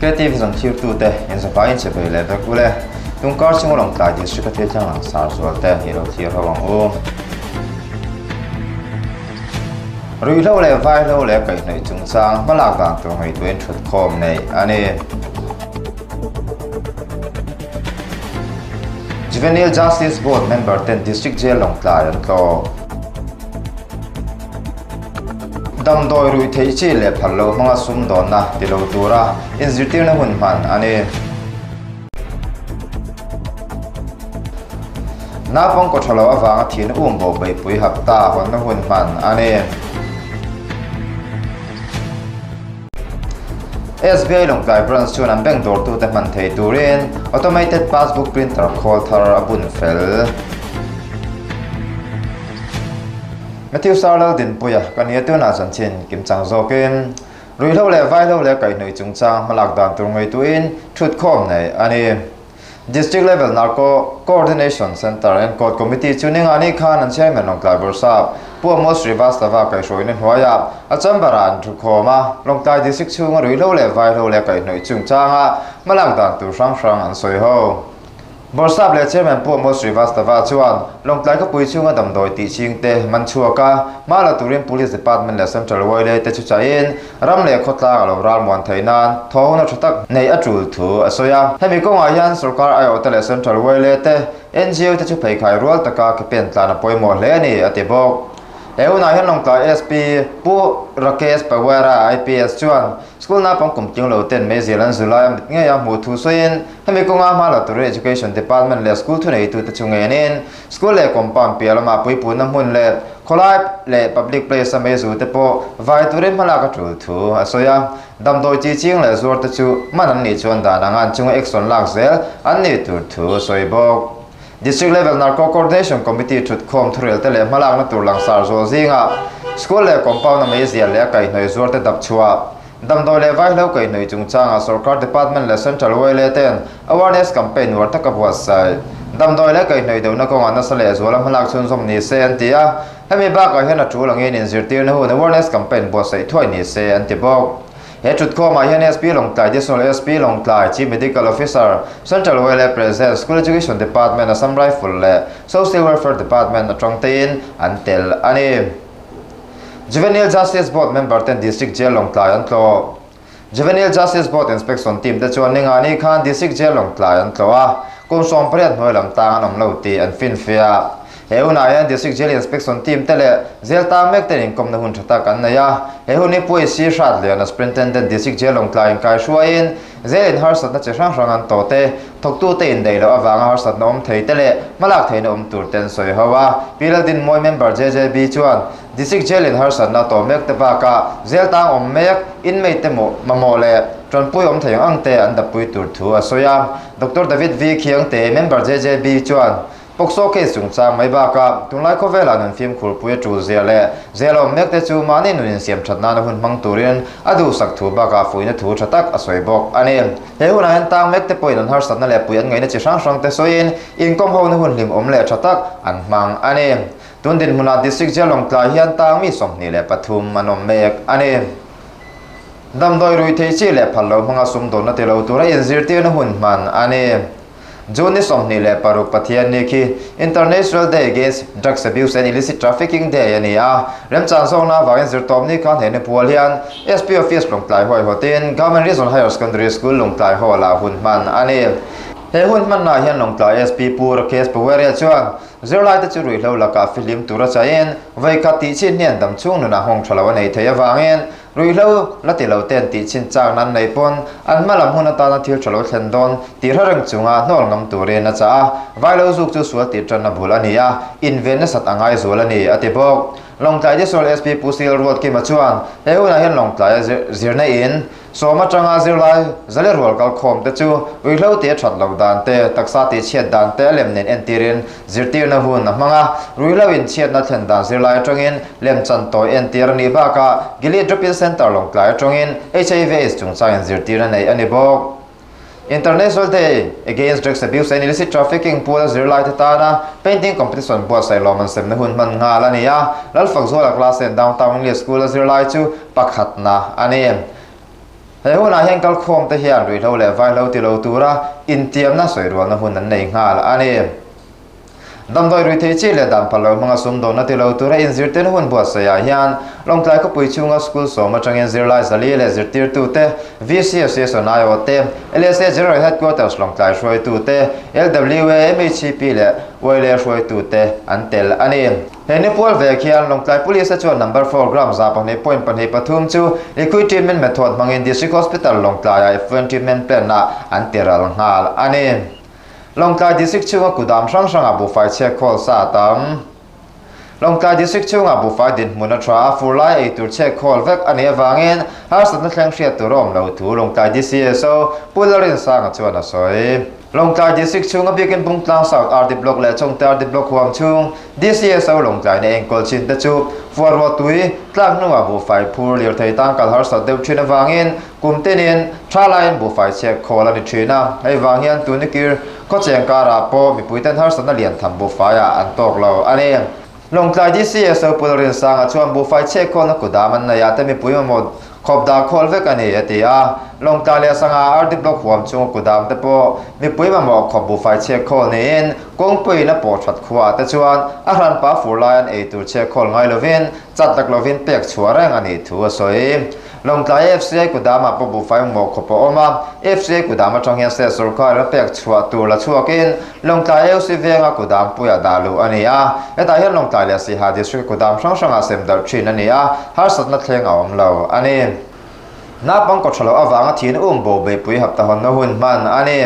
Creative Vision thlirtute inzavaiin che bei leh vek ule. Tungkar chunga Lawngtlai District a thil thleng langsar zualte i lo thlir ho ang u. Ruihhlo leh vaihlo leh kaihhnawih chungchang hmalak dan tur ngaihtuahin thutkhawm neih a ni. Juvenile Justice Board member ten District Jail Lawngtlai an tlawh. Damdawi ruih theih chi leh phal loh hmanga sumdawnna ti lo tura inzirtirna hun hman a ni. Naupang kaw tha lo avanga thihna um bo beihpui hapta hawnna hun hman a ni. SBI Lawngtlai Branch chuan an bank dawrtute hman thei turin Automated Passbook Printer khawl thar a bun fel. Matthew Sarlal Dinpuia ka nia tunah chanchin kimchang zawkin ruihhlo leh vaihlo leh kaihhnawih chungchang hmalak dan tur ngaihtuahin thutkhawm nei a ni. District Level Narco Coordination Centre and Court Committee chu ningani khan an Chairman Lawngtlai Bawrhsap Pu Amos Srivastava kaihhruaina hnuaiah a chamber-ah an thukhawm a, Lawngtlai District chhunga ruihhlo leh vaihlo leh kaihhnawih chungchanga hmalak dan tur hrang hrang an sawi ho. Bawrhsap leh Chairman Pu Amos Srivastava chuan Lawngtlai khawpui chhunga damdawi tih chingte man chhuak a, hma la turin Police Department leh Central YLA te chu chahin Ram leh khawtlang a lo ralmuan theih nan thawhna tha tak neih a tul thu a sawi a. Hemi kawngah hian sorkar aiawhte leh Central YLA te, NGO te chu pheikhai rual taka ke pen tlan a pawimawh hle a ni, a ti bawk. He hunah hian Lawngtlai SP Pu Rakesh Pawara, IPS chuan school naupang kum tling lo ten meizial an zu lai a mit ngei a hmuh thu sawiin hemi kawnga hma la turin Education Department leh school thuneitute chu ngenin School leh compound piah lamah puipunna hmun leh khawlai leh public place a meizu te pawh vai turin hmalak a tul thu a sawi a. Damdawi chi ching leh zuar te chu man an nih chuan dan anga an chunga action lak zel an nih tur thu a sawi bawk. District Level Narco Coordination Committee thutkhawm thurel te leh hmalakna tur langsar zual zingah school leh compound a meizial leh a kaihhnawih zuar te dap chhuah Damdawi leh vaihlo kaihhnawih chungchangah sorkar department leh central YLA ten awareness campaign uar taka buatsaih. Damdawi leh kaihhnawih deuhna kawngah nasa leh zuala hmalak chhunzawm ni se an ti a, hemi bakah hian a tul angin inzirtirna hun awareness campaign buatsaih thuai ni se an ti bawk. He thutkhawmah hian SP Lawngtlai, Additional SP Lawngtlai, Chief Medical Officer, Central YLA President, School Education Department, Assam Rifle leh Social Welfare Department atang tein an tel a ni. Juvenile Justice Board member ten District Jail Lawngtlai an tlawh. Juvenile Justice Board Inspection Team te chuan ningani khan District Jail Lawngtlai an tlawh a, kum 18 hnuai lam tang an awm lo tih an finfiah. He hunah hian District Jail Inspection Team te leh jail tang mek ten inkawmna hun tha tak an nei a. He hun hi Pu AC Hratliana Superintendent District Jail Lawngtlai inkaihruaiin jail in harsatna chi hrang hrang an tawh te, Thawktute indaih loh avanga harsatna awm thei te leh hmalak theihna awm tur te an sawi ho a. Pi Laldinmawi member JJB chuan District Jail in harsatna tawh mek te bakah jail tang awm mek inmate te mamawh leh tanpui awm thei ang ang te an dappui tur thu a sawi a. Doctor David V Khiangte member JJB chuan Pawksaw case chungchang mai bakah tunlai khawvelah nun fimkhurpui a tul zia leh zel awm mek te chu mahni nun insiam that nana hun hmang turin a duhsak thu bakah fuihna thu tha tak a sawi bawk a ni. He hunah hian tang mek te pawhin an harsatna leh pui an ngaihna chi hrang hrang te sawiin inkawm hona hun hlim awm leh tha tak an hmang a ni. Tun dinhmunah District Jail Lawngtlai hian tang mi 23 an awm mek a ni. Damdawi ruih theih chi leh phal lo hmanga sumdawnna ti lo tura inzirtirna hun hman a ni. June ni 26 Pathian ni khi International Day Against Drugs Abuse and Illicit Trafficking Day a ni a, remchang zawkna avangin zirtawp ni khan he ni pual hian SP Office Lawngtlai huaihawtin Government Regional Higher Secondary School Lawngtlai Hall-ah hun hman a ni. He hun hmannaah hian Lawngtlai SP Pu Rakesh Pawaria chuan zirlaite chu ruihhlo lakah fihlim tura chahin vawikhat tihchhin hian damchhung nunah nghawng tha lo a nei thei avangin Ruihhlo la ti lo ten tih chin chak nan nei pawn an hma lam hun atana thil tha lo thlen dawn tih hre reng chunga hnawl ngam turin a chah a, Vailo zuk chu sual tih tanna bul a ni a, inven nasat a ngai zual a ni, a ti bawk. Lawngtlai District SP Pu Sil Ruatkima chuan he hunah hian Lawngtlaia zirna in sawm atanga zirlai zale rual kalkhawm te chu ruihhlo tih a that loh dan te, taksa tih chhiat dan te a lem nen entirin Zirtirna hun a hmang a, ruihhlo inchhiatna thlen dan zirlai atangin lemchan tawi entir a nih bakah Gilead Drop-in Centre Lawngtlai atangin HIV AIDS chungchangin zirtirna neih a ni bawk. International Day Against Drugs Abuse and Illicit Trafficking puala zirlaite tana Painting Competition buatsaih lawm an semna hun hman nghal a ni a, Lalfakzuala Class 10 Downtown English School-a zirlai chu pakhatna a ni. He hunah hian kalkhawmte hian ruihhlo leh vaihlo ti lo tura intiamna sawirualna hun an nei nghal a ni. Damdawi rui thei chi leh dan phal lo hmanga sumdawnna ti lo tura inzirtirna hun buatsaihah hian Lawngtlai khawpui chhunga school sawm atangin zirlai zali leh zirtirtute, VC Association aiawhte, LSA General Headquarters Lawngtlai hruaitute, LWA, MHCP leh YLA hruaitute an tel a ni. He ni pual vek hian Lawngtlai Police-a chuan number 4 gram 2.23 chu liquid treatment method hmangin District Hospital Lawngtlaiah effluent treatment plant-ah an ti ral nghal a ni. Lawngtlai District chhunga kudam hrang hrangah buhfai chhiat khawl sa a tam. Lawngtlai District chhungah buhfai dinhmun a tha a, fur lai ei tur chhiat khawl vek a nih avangin harsatna thleng hriat tur a awm lo thu Lawngtlai DCSO Pu Lalrinsanga chuan a sawi. Lawngtlai District chhunga biakin Bungtlang South RD Block leh Chawngte RD Block huam chhung DCSO Lawngtlai na enkawl chin te chu fuarruah tui tlak hnuah buhfai phur lirthei tan kal harsat deuh thin avangin Kum tinin tha laiin buhfai chhiat khawl a ni thin a, hei vang hian tunikir khawcheng karah pawh mipuiten harsatna lian tham buhfaiah an tawk lo a ni. Lawngtlai DCSO Pu Lalrinsanga chuan buhfai chhiat khawlna kudam an neih ah te mipui mamawh khawp dah khawl vek a ni a ti a, Lawngtlai leh Sangha RD Block huam chunga kudam te pawh mipui mamawh khawp buhfai chhiat khawl niin kawngpuiin a pawh that khuaah te chuan a hranpa fur lai an ei tur chhiat khawl ngai lovin chat tak lovin pek chhuah reng a nih thu a sawi. Lawngtlai FCI kudamah pawh buhfai mawh khawp a awm a, FCI kudam atang hian state sorkar a pek chhuah tur la chhuakin Lawngtlai AOC venga kudam puiah dah luh a ni a, hetah hian Lawngtlai leh Siha district kudam hrang hrangah sem darh thin a ni a, harsatna thleng a awm lo a ni. Naupang kawtha loh avanga thin um bo beihpui haptahawnna hun hman a ni.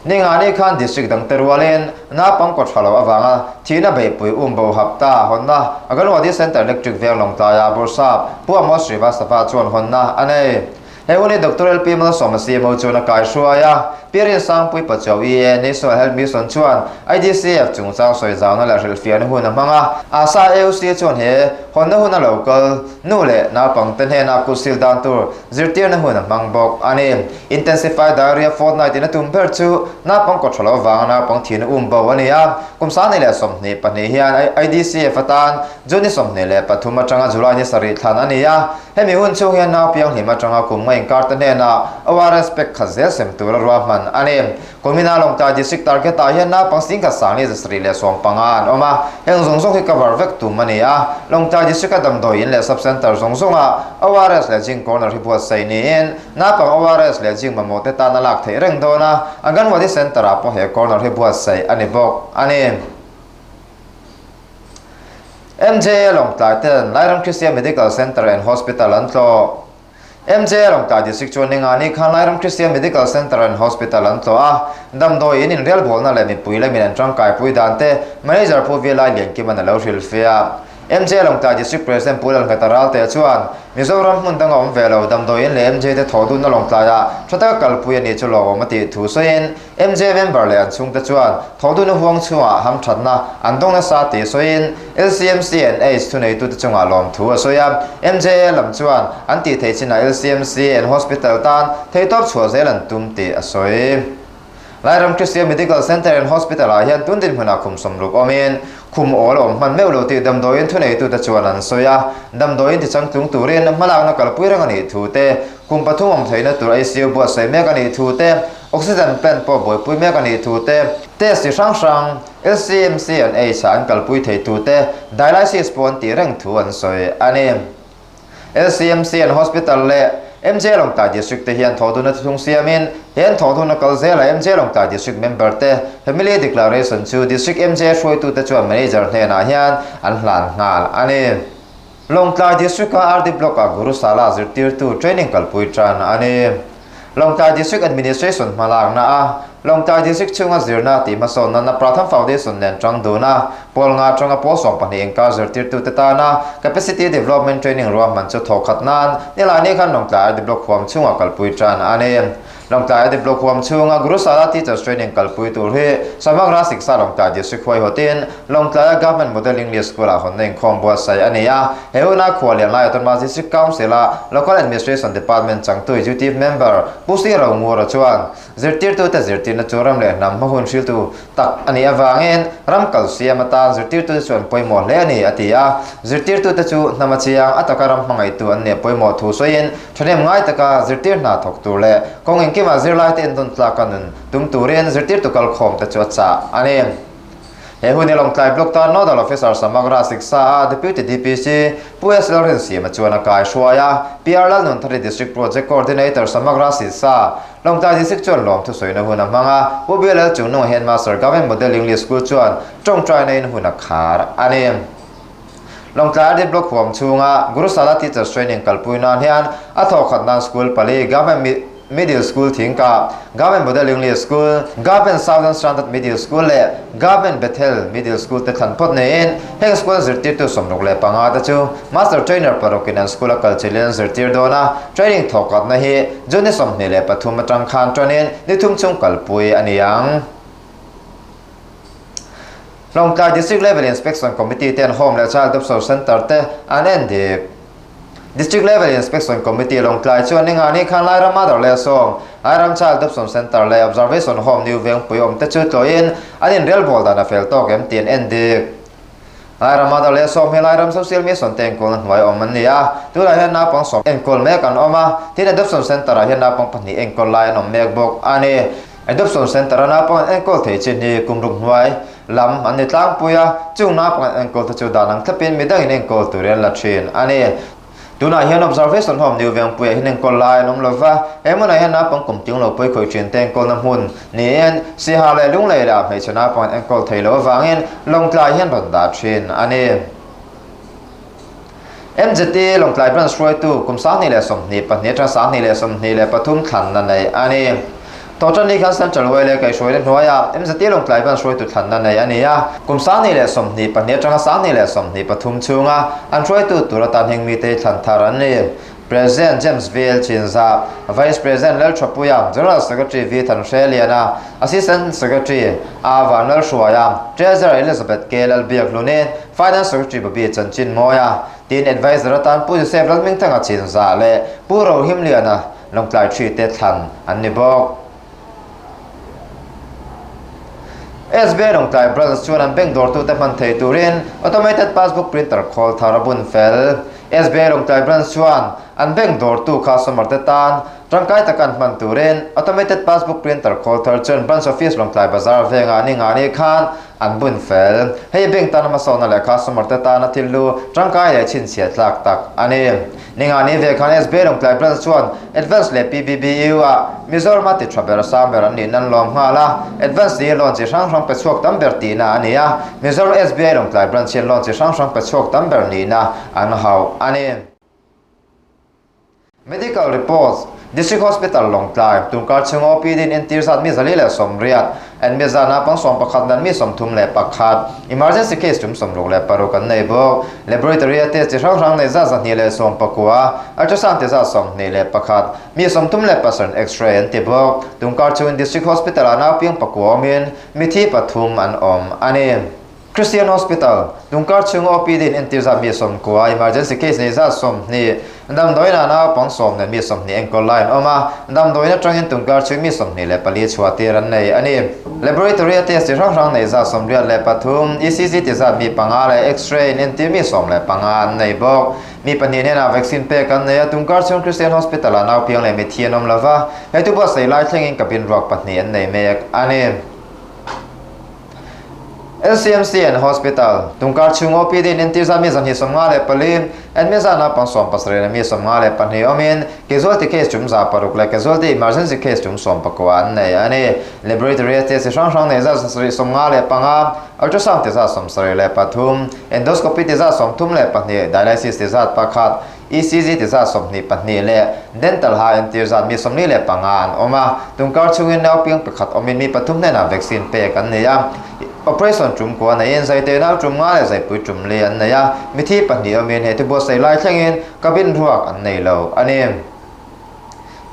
Ningani khan district dangte rualin naupang kaw tha lo avanga thihna beihpui umbo hapta hawnna Anganwadi Centre Electric Veng Lawngtlaia Bawrhsap Pu Amos Srivastava chuan hawnna a nei. He hun hi Doctor LP Malsawma CMO chuan a kaihruai a, Pi Rinsangpui Pachuau EA National Health Mission chuan IDCF chungchang sawi zauna leh hrilhfiahna hun a hmang a, ASA AOC chuan he hawnna huna lo kal nu leh naupangte hnena kutsil dan tur zirtirna hun a hmang bawk a ni. Intensified Diarrhea Fortnight in a tum ber chu naupang kawtha lo avanga naupang thihna um bo a ni a. Kum 2022 hian IDCF atan June ni 23 atanga July ni 7 thlan a ni a. Hemi hun chhung hian nau pianghlim atanga kum nga inkar te hnenah ORS pek khat zel sem tura ruahman a ni. Kumina Lawngtlai District target ah hian naupang singkhat 1715 an awm a, heng zawng zawng hi cover vek tum a ni a. Lawngtlai District a damdawi in leh sub-centre zawng zawngah ORS leh Zinc Corner hi buatsaih niin naupang ORS leh Zinc mamawh te tan a lak theih reng dawn a, Anganwadi Centre ah pawh he corner hi buatsaih a ni bawk a ni. MJA Lawngtlai ten Lairam Christian Medical Centre and Hospital an tlawh. MJ Lawngtlai District chuan Ningani khan Lairam Christian Medical Centre and Hospital an tlawh a, damdawi in inrelbawlna leh mipui lamin an tangkaipui dan te Manager Pu Vilai Liankima'n a lo hrilhfiah. MJ Lawngtlai District President Pu Lalngheta Ralte chuan Mizoram hmun danga awm ve lo damdawi in leh MJ te thawh dunna Lawngtlaiah tha taka kalpui a nih chu lawmawm a tih thu sawiin MJ member leh an chhungte chuan thawhduna huang chhungah hamthatna an dawng nasa tih sawiin LCMC and aids thuneitute chungah lawmthu a sawi a. MJA lam chuan an tih theih chinah LCMC and hospital tan theihtawp chhuah zel an tum tih a sawi. Lairam Christian Medical Centre and Hospital-ah hian tun dinhmunah khum 60 awmin khum awl a awm hman meuh lo tih damdawiin thuneitute chuan an sawi a. Damdawiin tichangtlung turin hmalakna kalpui reng a nih thu te, kum pathum awm theihna tur ICU buatsaih mek a nih thu te, Oxygen plant pawh buaipui mek a nih thu te, test chi hrang hrang, LCMC and H ah an kalpui thei thu te, dialysis pawh an tih reng thu an sawi a ni. LCMC and Hospital leh MJ Lawngtlai District te hian thawhdunna thuthlung siamin he an thawhdunna kal zelah MJ Lawngtlai District member te Family Declaration chu District MJ hruaitute chuan Manager hnenah hian an hlan nghal a ni. Lawngtlai District a RD Block ah Guru Sala zirtirtu training kalpui tan a ni. Lawngtlai District Administration hmalakna a Lawngtlai District chhunga zirna tih hmasawn nana Pratham Foundation nen tang dun a, pawl nga atanga pawl 12 inkar zirtirtute tana Capacity Development Training ruahman chu thawh khat nan Nilaini khan Lawngtlai RD Block huam chhungah kalpui tan a ni. Lawngtlai RD Block huam chhunga Gurusala Teachers Training kalpui tur hi Samagra Siksa Lawngtlai District huaihawtin Lawngtlaia Government Model English School-ah hawnna inkhawm buatsaih a ni a. He huna khuallian lai Autonomous District Council-a Local Administration Department changtu Executive Member Pu Sri Rongura chuan zirtirtute zirtirna chu ram leh hnam hmahun hriltu tak a nih avangin ram kal siam atan zirtirtute chu an pawimawh hle a ni, a ti a. Zirtirtute chu hnam a chiang, a taka ram hmangaihtu an nih a pawimawh thu sawiin thahnem ngai taka zirtir hna thawk tur leh kawng engkimah zirlaite endawn tlaka nun tum turin zirtirtu kalkhawmte chu a chah a ni. He hun hi Lawngtlai Block tan Nodal Officer Samagra Siksa-a Deputy DPC Pu S Lalrinsiama chuan a kaihruai a, PR Lalnunthari District Project Coordinator Samagra Siksa, Lawngtlai District chuan lawmthu sawina hun a hmang a, Pu BLL Chungnunga Headmaster Government Model English School chuan tawngtaina in hun a khar a ni. Lawngtlai RD Block huam chhunga Gurusala Teachers Training kalpui nan hian a thawhkhat nan school pali Government Middle School Thingkah, Government Model English School, Government Southern Standard Middle School leh Government Bethel Middle School te thlan phawt neiin heng school zirtirtu 65 te chu Master Trainer parukin an school a kal chilhin an zirtir dawn a, training thawhkhatna hi June ni 23 atang khan tanin ni thum chung kalpui a ni ang. Lawngtlai District Level Inspection Committee ten Home leh Child Adoption Centre te an en dik. District Level Inspection Committee Lawngtlai chuan ninga ni khan Lairam Mother leh Sawm, Lairam Child Adoption Centre leh Observation Home New Vengpui awm te chu tlawhin an inrelbawl dan a fel tawk em tih an en dik. Lairam Mother leh Sawm hi Lairam Social Mission te enkawlna hnuai awm an ni a, tunah hian naupang sawm enkawl mek an awm a, tin Adoption Centre ah hian naupang pahnih enkawl lai an awm mek bawk a ni. Adoption Centre a naupang an enkawl thei chin hi kum ruk hnuai lam an ni tlangpui a, chung naupang an enkawl te chu dan ang thlapin midangin enkawl turin an la thin a ni. Tunah hian Observation Home New Vengpuiah hian enkawl lai an awm lo va, he hmunah hian naupang kum ting lo pawi khawih thin te enkawlna hmun niin Siha leh Lunglei lah hmeichhe naupang an enkawl thei loh avangin Lawngtlai hian rawn dah thin a ni. MZT Lawngtlai Branch hruaitu kum 2022 atanga 2023 thlanna nei a ni. Thawhṭanni khan Central YLA kaihhruaina hnuaiah MZT Lawngtlai Branch hruaitu thlanna nei a ni a, kum 2022 atanga 2023 chhunga an hruaitu tur atan heng mite hi thlan thar an ni. President James VL Chinza, Vice President Lalthapuia, General Secretary V Thanhreliana, Assistant Secretary A Vanlalhruaia, Treasurer Elizabeth K Lalbiakhluni, Finance Secretary Bobby Chanchin Mawia, tin Adviser atan Pu Joseph Lalhmingthanga Chinza leh Pu Rohimliana Lawngtlai Thi te thlan an ni bawk. SBI Lawngtlai Branch chuan an bank dawrtute hman thei turin Automated Passbook Printer khawl thar a bun fel. SBI Lawngtlai Branch chuan an bank dawrtu customer te tan tangkai taka an hman turin Automated Passbook Printer khawl thar chuan Branch Office Lawngtlai Bazar vengah ni nga ni khan an bun fel. Hei bank tana hmasawna leh customer te tana thil lu tangkai leh chhinchhiah tlak tak a ni. Ninga ni ve khan SBI Lawngtlai Branch chuan Advance leh PBBU ah Mizoram a ti tha ber sang ber an nih nan lawm nghal a, Advance hi loan chi hrang hrang pe chhuak tam ber tihna a ni a, Mizoram SBI Lawngtlai Branch hian loan chi hrang hrang pe chhuak tam ber nihna an hauh a ni. Medical reports, District Hospital Lawngtlai, Tunkar chhunga OPD in entir zat mi 480, An mi zana pang 11 nan mi 31, emergency case tum 66 an nei bawk. Laboratory a test chi hrang hrang nei zat 219, ultrasound ti zat 21, mi 37 x-ray an ti bawk. Tunkar chhungin District Hospital ah naupiang pakua awmin mithi pathum an awm a ni. Christian Hospital, Tungkar chhunga OPD in entir zat mi 90, emergency case nei zat 20, damdawiin ah naupang 10 leh mi 20 enkawl lai an awm a, damdawiin atangin Tungkar chhung mi 24 chhuah tir an nei a ni. Laboratory a test chi hrang hrang nei zat 83, ECG ti zat mi panga leh X-ray in entir mi 15 an nei bawk. Mi pahnih hnenah vaccine pek an nei a, Tungkar chhung Christian Hospital ah naupiang leh mithi an awm lova, he thu buatsaih lai thlengin cabin ruak pahnih an nei mek a ni. LCMC and Hospital, Tungkar chhung OPD in entir zat mi 254, admit zat naupang 70 leh mi 52 awmin casualty case tum 600 leh casualty emergency case tum 19 an nei a ni. Laboratory a test chi hrang hrang nei zat 75, ultrasound ti zat 73, endoscopy ti zat 32, dialysis ti zat pakhat, ECG ti zat 22 leh dental ha entir zat mi 45 an awm a, tungkar chhungin naupiang pakhat awmin mi pathum hnenah vaccine pek an nei a, operation tum kua neiin zaite nau tum nga leh zaipui tum li an nei a, mithi pahnih awmin he thu buatsaih lai thlengin cabin ruak an nei lo a ni.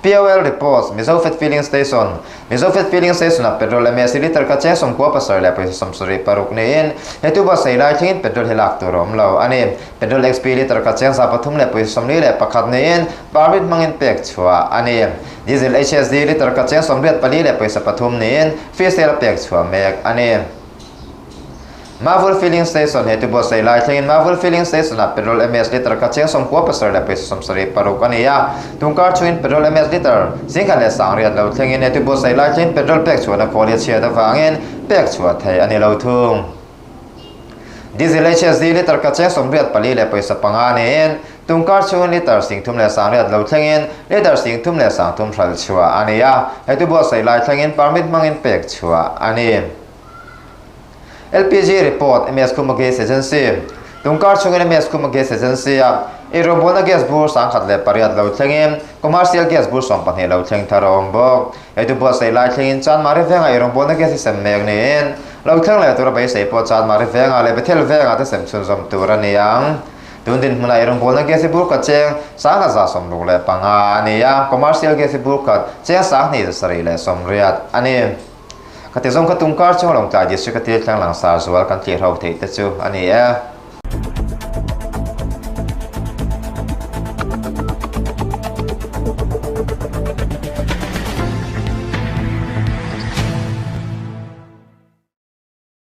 POL Reports, Mizofed Filling Station, Mizofed Filling Station-ah petrol MS litre kha cheng 97 leh pawisa 76 niin he tuba sei lai thlengin petrol hi lak tur a awm lo a ni. Petrol XP litre kha cheng 300 leh pawisa 41 niin permit hmangin pek chhuah a ni. Diesel HSD litre kha cheng 84 leh pawisa 3 niin free sale a pek chhuah mek a ni. Mavul Filling Station he tubo sei lai thlengin Mavul Filling Station-ah petrol MS litre kha cheng 97 leh pawisa 76 a ni a. Tungkar chungin petrol MS litre 11,100 lo thlengin he tubo sei lai thlengin petrol pek chhuahna khawl hi a chhiat avangin pek chhuah theih a ni lo thung. Diesel HSD litre kha cheng 84 leh pawisa 5 niin tungkar chungin litre 31,100 lo thlengin litre 33,000 hralh chhuah a ni a. He tubo sei lai thlengin permit hmangin pek chhuah a ni. LPG Report, MS Khuma Gas Agency, Tungkar chungin MS Khuma Gas Agency a eirawngbawlna gas bur 1008 lo thlengin commercial gas bur 12 lo thleng thar a awm bawk. Heitu buatsaih lai thlengin Chanmari vengah eirawngbawlna gas hi sem mek niin lo thleng leh tura beisei pawh Chanmari vengah leh Bethel vengah te sem chhunzawm tur a ni ang. Tun dinhmunah eirawngbawlna gas hi bur khat cheng 1165 a ni a, commercial gas hi bur khat cheng 2780 a ni. Khati zawng kha tungkar chunga Lawngtlai District a tir thleng langsar zual kan tlir ho theih te chu a ni e.